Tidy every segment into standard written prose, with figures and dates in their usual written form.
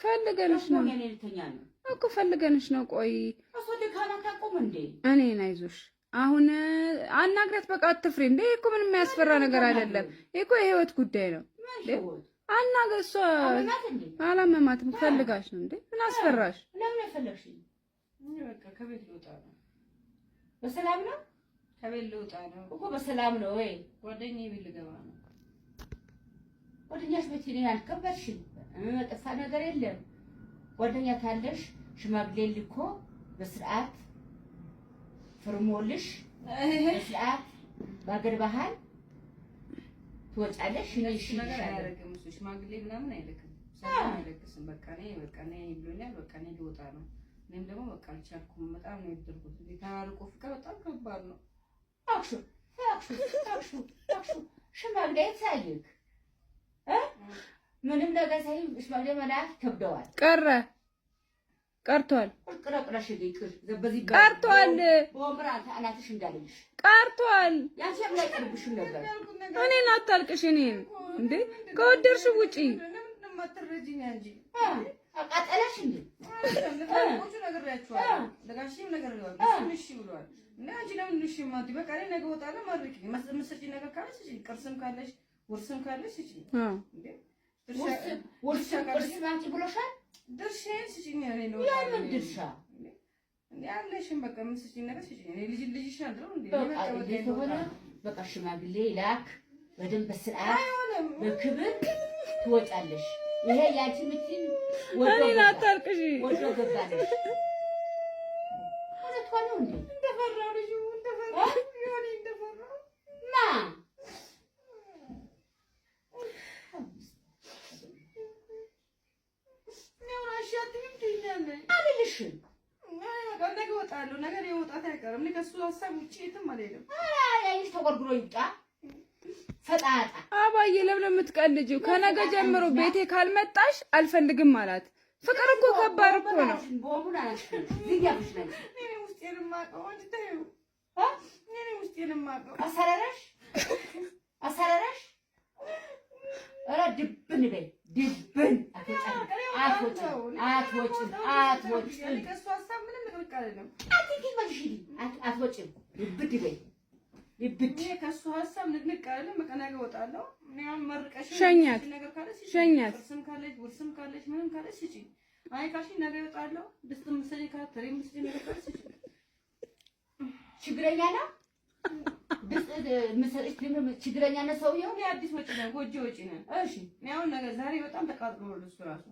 ፈልገንሽ ነው እኮ ፈልገንሽ ነው። ቆይ እኔን አይዞሽ አሁን አናግረት። በቃ አትፍሪ እንዴ! እኮ ምንም የሚያስፈራ ነገር አይደለም። እኮ የህይወት ጉዳይ ነው። አናግር። እሷ አላመማትም። ፈልጋሽ ነው እንዴ? ምን አስፈራሽ? በቃ ከቤት ልወጣ ነው። በሰላም ነው። ከቤት ልወጣ ነው እኮ በሰላም ነው ወይ? ጓደኛዬ ቤት ልገባ ነው። ጓደኛሽ ቤት እኔን አልከበድሽም። ጠፋ ነገር የለም። ጓደኛ ካለሽ ሽማግሌ ልኮ በስርዓት ፍርሞልሽ በስርዓት በአገር ባህል ትወጫለሽ። እኔ እሺ ነገር አያደርግም እሱ ሽማግሌ ምናምን አይልክም፣ ሰላም አይለግስም። በቃ እኔ በቃ እኔ ብሎኛል። በቃ እኔ ልወጣ ነው። እኔም ደግሞ በቃ አልቻልኩም። በጣም ነው የወደድኩት። እንዴ ተራርቆ ፍቅር በጣም ከባድ ነው። አክሹ አክሹ አክሹ አክሹ ሽማግሌ ሳይልክ ምንም ነገር ሳይል ሽማግሌ መላክ ከብደዋል። ቀረ ቀርቷል ቅረቅረሽ ይቅር በዚህ ቀርቷል በወንበር አናትሽ እንዳልልሽ ቀርቷል። ያንቺ አይቀርብሽም ነበር። እኔን አታልቅሽ። እኔን እንዴ ከወደድሽው ውጪ አቃጠለሽ እንዴ? ለታላቆቹ ነግሬያቸዋለሁ፣ ለጋሽም ነግሬዋለሁ። እሱም እሺ ብሏል። እና አንቺ ለምን እሺ የማትይው? በቃ እኔ ነገ እወጣለሁ። መርቂኝ። የምትሰጪኝ ነገር ካለሽ ስጪኝ፣ ቅርስም ካለሽ ውርስም ካለሽ ስጪኝ። እንዴ ውርስ ቅርስ አምጪ ብሎሻል። ድርሻዬን ስጪኝ። እኔ ነው የምን ድርሻ? እንዴ አለሽም። በቃ የምትሰጪኝ ነገር ስጪኝ። እኔ ልጅ ልጅሽ አይደለም እንዴ? በቃ ከሆነ በቃ ሽማግሌ ላክ፣ በደንብ በስርዓት በክብር ትወጫለሽ። ይሄ ያንቺ ምትን እኔን አታልቅሽ። ወዶ ገባለሽ። እውነቷን ነው እንዴ? እንደፈራው ልጁ እንደፈራው የሆነ እንደፈራው ማ አልልሽም። ነገ እወጣለሁ። ነገ መውጣት አይቀርም። እኔ ከእሱ ሀሳብ ውጭ የትም አልሄድም። ኧረ ተጎርጉሮ ይውጣ ፈጣጣ። አባዬ ለምን ነው የምትቀልጂው? ከነገ ጀምሮ ቤቴ ካልመጣሽ አልፈልግም አላት። ፍቅር እኮ ከባድ እኮ ነው። አሰረረሽ አሰረረሽ። ኧረ ድብን በይ ድብን። አትወጭም አትወጭም አትወጭም። ከእሱ ሀሳብ ምንም ንቅንቅ አይደለም። አትወጭም። ድብድ በይ ድብድ። ከእሱ ሀሳብ ንቅንቅ አይደለም። በቃ ነገ እወጣለሁ። እኔ አሁን መርቀሽ ሸኛት ነገር ካለሽ ስጪኝ፣ ሸኛት። ቅርስም ካለሽ ውርስም ካለሽ ምንም ካለሽ ስጪኝ። አይ ካልሽኝ ነገ እወጣለሁ። ድስት የምትሰጪኝ ካለ ትሪ የምትሰጪኝ ነገር ካለሽ ስጪኝ። ችግረኛ ነው ችግረኛ ነው ሰውየው። እኔ አዲስ ወጪ ነን፣ ጎጆ ወጪ ነን። እሺ እኔ አሁን ነገ ዛሬ በጣም ተቃጥሎ ነው እሱ ራሱ።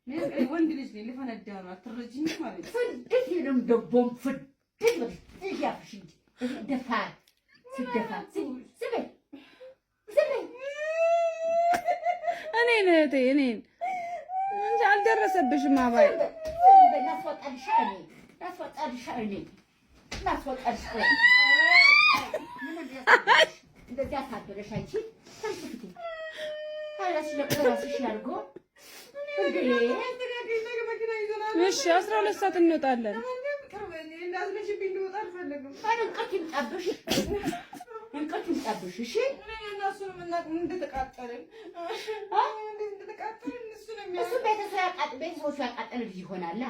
እኔ ወንድ ልጅ ነኝ፣ ልፈነዳ ነው። አትረጂኝም ማለት ነው። ፍድት ይልም ደቦም ፍድት በል ያፍሽ እንጂ ደፋር ስደፋ ዝም በይ ዝም በይ። እኔን እህቴ እኔን እንጂ አልደረሰብሽም አባዬ። ላስወጣልሽ እኔ ላስወጣልሽ እኔ ላስወጣልሽ እንደዚህ አሳበደሽ አንቺ ተንስፍቲ ራስሽ አድርጎ እሺ 12 ሰዓት እንወጣለን። እንዳዝነሽብኝ ልወጣ አልፈልግም። እንቅርት ይምጣብሽ፣ እንቅርት ይምጣብሽ። እሺ እነሱን የምናውቅ እንደተቃጠልን እንደተቃጠልን እሱ ነው እሱ ቤተሰቦቹ ያቃጠለ ልጅ ይሆናል።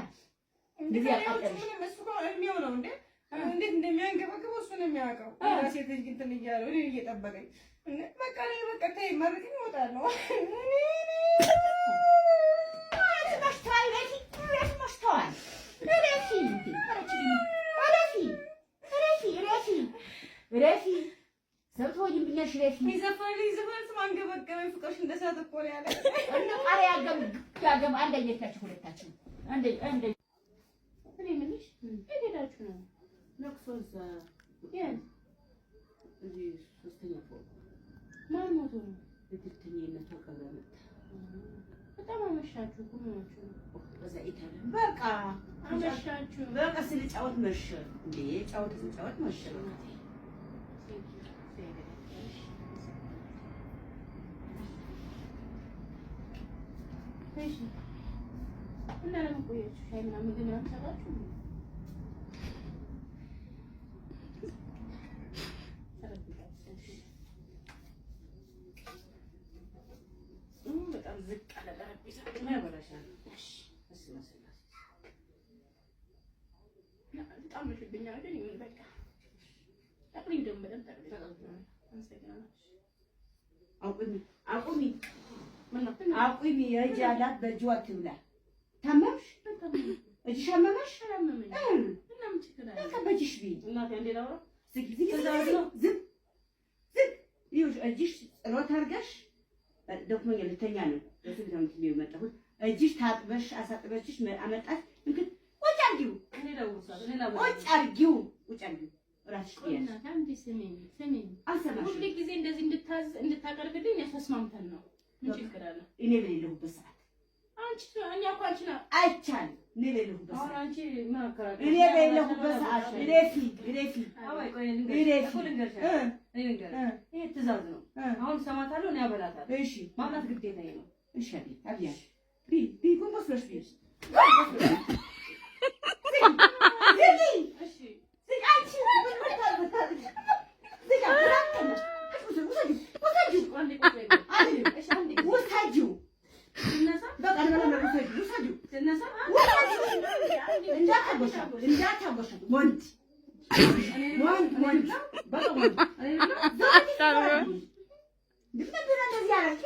ልጅ ያቃጠለሽ እሱ እድሜው ነው እንዴ እንዴት እንደሚያንገበግበው እሱ ነው የሚያውቀው። ሴት ልጅ እንትን እያለው እኔን እየጠበቀኝ በቃ እኔ በቃ ተይ መርቅኝ እወጣለሁ። መሽተዋል፣ መሽተዋል። እረፊ እረፊ እረፊ እረፊ እረፊ ሰብትሆኝብኛሽ እረፊ። ይዘፈን ይዘፈን ስም አንገበገበኝ። ፍቅርሽ እንደ እሳት እኮ ነው ያለ እንደ ቃሪያ ያገም ያገም አንድ አይነት ናችሁ ሁለታችሁ። አንድ አንድ እኔ የምልሽ የት ሄዳችሁ ነው? ለቅሶ እዛ የት? እዚህ ሶስተኛ ፎቅ ማን ሞቶ ነው? እድልተኝነቷ ቀብራ መጣ። በጣም አመሻችሁ እኮ ምን ሆናችሁ ነው? በዛ ኢታለ በቃ አመሻችሁ። በቃ ስንጫወት መሸ እንዴ! ጫወት ስንጫወት መሸ። በቃ እሺ እና ለምን ቆያችሁ? ሻይ ምናምን ምግብ ምናምን ሰራችሁ? በጣም ዝቅ አለ ጠረጴዛ ያበላሻል። እሺ በጣም መሽብኛል፣ ግን ይሁን በቃ። ጠቅልዩ ደግሞ በደንብ ጠቅልዩ። አመሰግናለሁ። አቁሚ አቁሚ ምነው? አቁሚ። እጅ አላት በእጅዋ ትብላ። ታመምሽ? እጅሽ አመመሽ? አላመመኝም። እና ምን ችግር አለ? በቃ በእጅሽ ብይ። እናቴ አንዴ ላውራ። ዝግ ዝግ ዝግ ዝግ። ይኸውልሽ እጅሽ ጸሎት አድርገሽ ደክሞኛል ልተኛ ነው። በስንት ነው የመጣሁት? እጅሽ ታጥበሽ አሳጥበሽሽ አመጣሽ። እንግዲህ ቁጭ አድርጊው፣ እኔ ላውርሳት፣ እኔ ላውራ። ቁጭ አድርጊው፣ ቁጭ አድርጊው። እራስሽ ቆይ ትያለሽ። እናቴ አንዴ ስሚኝ ስሚኝ። አልሰማሽም። ሁል ጊዜ እንደዚህ እንድታዝ እንድታቀርብልኝ ተስማምተን ነው። ምን ችግር አለ? እኔ በሌለሁበት ሰዓት አንቺ እኛ እኮ አንቺን አይቻልም። እኔ በሌለሁበት አሁን ሰዓት አንቺ ምን አከራከርሽ? እኔ በሌለሁበት ሰዓት እረፊ፣ እረፊ፣ አባይ ቆይ ልንገርሽ እረፊ። እኮ ልንገርሽ፣ እኔ ልንገርሽ፣ ይሄ ትእዛዝ ነው። አሁን ሰማታለሁ፣ እኔ አበላታለሁ። እሺ ማብላት ግዴታዬ ነው። እሺ፣ አብይ አብይ ብይ ብይ፣ ጎንበስ ብለሽ ብይ። እሺ ዝግ አንቺ ዝግ ውሰጂው፣ አንዴ ቁጭ በይ። እሺ አንዴ ውሰጂው፣ ስነሳ በቃ ልበላ፣ ውሰጂው፣ ውሰጂው፣ ስነሳ እንዳታጎሻት፣ እንዳታጎሻት። ወንድ ወንድ ወንድ በቃ ወንድ እኔ ልብላ። ምንድን ነው እንደዚህ ያደረግሽ?